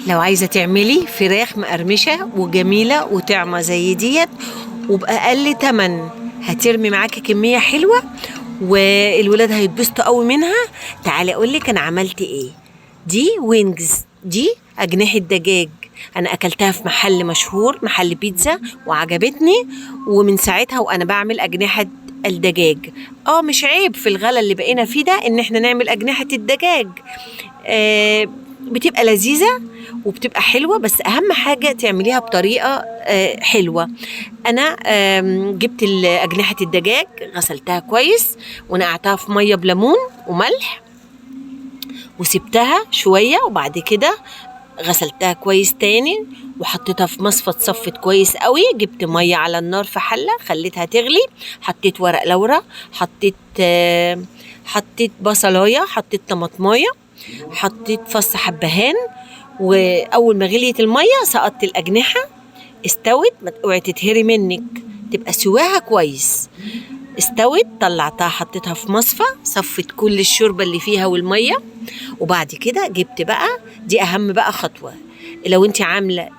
لو عايزة تعملي فراخ مقرمشة وجميلة وطعمة زي ديت وبأقل تمن، هترمي معاكي كمية حلوة والولاد هيتبسطوا قوي منها. تعالي اقولك انا عملت ايه. دي wings، دي اجنحة دجاج، انا اكلتها في محل مشهور، محل بيتزا، وعجبتني، ومن ساعتها وانا بعمل اجنحة الدجاج. مش عيب في الغلا اللي بقينا فيه ده ان احنا نعمل اجنحة الدجاج. بتبقى لذيذة وبتبقى حلوة، بس أهم حاجة تعمليها بطريقة حلوة. أنا جبت أجنحة الدجاج، غسلتها كويس ونقعتها في مية بليمون وملح وسبتها شوية، وبعد كده غسلتها كويس تاني وحطيتها في مصفى، اتصفت كويس قوي. جبت مية على النار في حلة، خليتها تغلي، حطيت ورق لورا، حطيت بصلاية، حطيت طماطماية، حطيت فص حبهان، واول ما غليت المية سقطت الاجنحة، استوت، ما اوعي تتهري منك، تبقى سواها كويس. استوت، طلعتها حطيتها في مصفى، صفت كل الشوربة اللي فيها والمية. وبعد كده جبت بقى، دي اهم بقى خطوة، لو انت عامله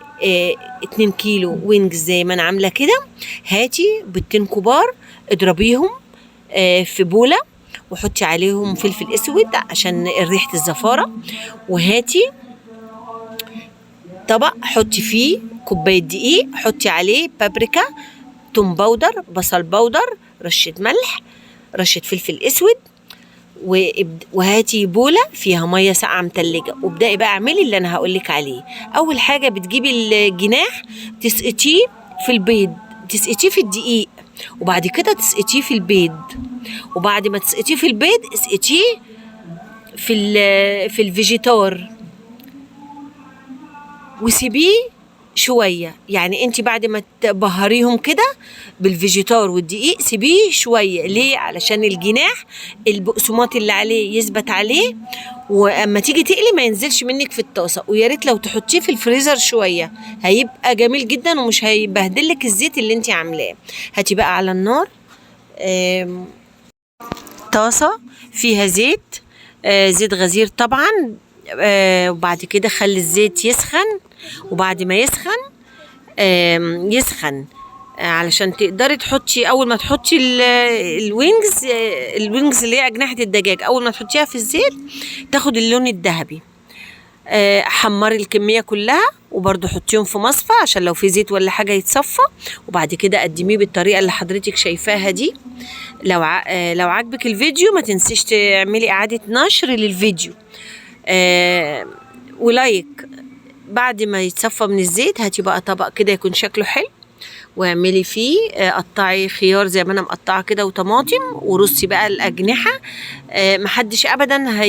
2 كيلو wings زي ما انا عامله كده، هاتي بيضتين كبار اضربيهم في بوله وحطي عليهم فلفل اسود عشان ريحه الزفاره، وهاتي طبق حطي فيه كوباية دقيق، حطي عليه بابريكا، توم powder، بصل powder، رشه ملح، رشه فلفل اسود، وهاتي بوله فيها مية ساقعه متلجه، وابدأي بقى اعملي اللي انا هقولك عليه. اول حاجة بتجيبي الجناح تسقطيه في البيض، تسقطيه في الدقيق، وبعد كده تسقطيه في البيض، وبعد ما تسقطيه في البيض اسقطيه في الفيجيتار، وسيبيه شوية. يعني انت بعد ما تبهريهم كده بالفيجيتار والدقيق سيبيه شوية. ليه؟ علشان الجناح البقسماط اللي عليه يثبت عليه، واما تيجي تقلي ما ينزلش منك في الطاسه. ويا ريت لو تحطيه في الفريزر شوية، هيبقى جميل جدا ومش هيبهدلك الزيت اللي انت عاملاه. هاتي بقى على النار طاسه فيها زيت، زيت غزير طبعا، وبعد كده خلي الزيت يسخن، وبعد ما يسخن، يسخن، علشان تقدري تحطي، اول ما تحطي ال wings اللي هي اجنحة الدجاج، اول ما تحطيها في الزيت تاخد اللون الذهبي. حمري الكمية كلها، وبرده حطيهم في مصفى عشان لو في زيت ولا حاجة يتصفى، وبعد كده قدميه بالطريقة اللي حضرتك شايفاها دي. لو عجبك الفيديو ما تنسيش تعملي اعاده نشر للفيديو، و like. بعد ما يتصفى من الزيت هاتي بقى طبق كده يكون شكله حلو، واعملي فيه، قطعي خيار زي ما انا مقطعه كده وطماطم، ورصي بقى الاجنحة. محدش ابدا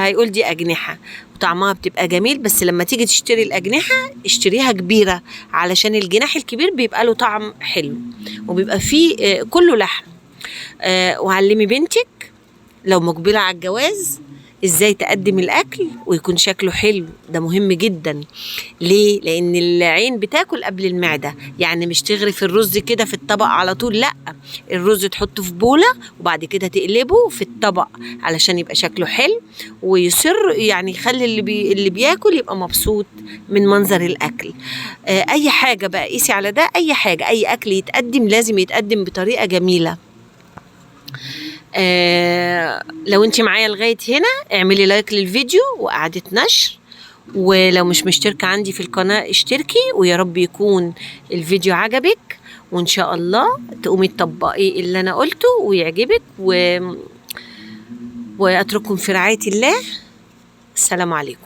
هيقول دي اجنحة، وطعمها بتبقى جميل. بس لما تيجي تشتري الاجنحة اشتريها كبيرة، علشان الجناح الكبير بيبقى له طعم حلو وبيبقى فيه كله لحم. وعلمي بنتك لو مقبله على الجواز ازاي تقدم الاكل ويكون شكله حلو، ده مهم جدا. ليه؟ لان العين بتاكل قبل المعدة، يعني مش تغرف الرز كده في الطبق على طول، لا، الرز تحطه في بوله وبعد كده تقلبه في الطبق علشان يبقى شكله حلو ويصر، يعني يخلي اللي بياكل يبقى مبسوط من منظر الاكل. اي حاجة بقى قيسي على ده، اي حاجة، اي اكل يتقدم لازم يتقدم بطريقة جميلة. لو انت معايا لغاية هنا اعملي like للفيديو وإعادة نشر، ولو مش مشتركة عندي في القناة اشتركي، ويا رب يكون الفيديو عجبك، وان شاء الله تقومي تطبقي اللي انا قلته ويعجبك. واترككم في رعاية الله. السلام عليكم.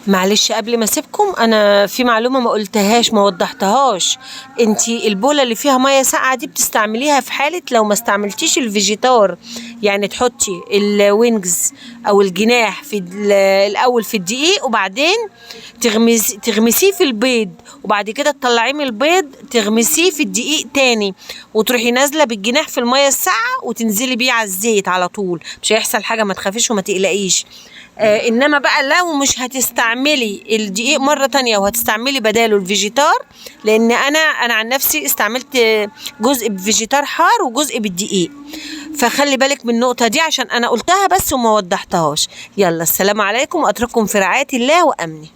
معلش قبل ما اسيبكم، انا في معلومة ما قلتهاش، ما وضحتهاش. انتي البوله اللي فيها مية ساقعه دي بتستعمليها في حاله لو ما استعملتيش الفيجيتار، يعني تحطي ال wings او الجناح في الاول في الدقيق، وبعدين تغمسيه في البيض، وبعد كده تطلعيه من البيض تغمسيه في الدقيق تاني، وتروحي نازله بالجناح في المية الساقعه وتنزلي بيه على الزيت على طول. مش هيحصل حاجة، ما تخافيش وما تقلقيش. انما بقى لو مش هتستعملي الدقيق مرة تانية وهتستعملي بداله الفيجيتار، لان انا عن نفسي استعملت جزء بفيجيتار حار وجزء بالدقيق، فخلي بالك من النقطة دي عشان انا قلتها بس وما وضحتهاش. يلا السلام عليكم، واترككم في رعاية الله وامنه.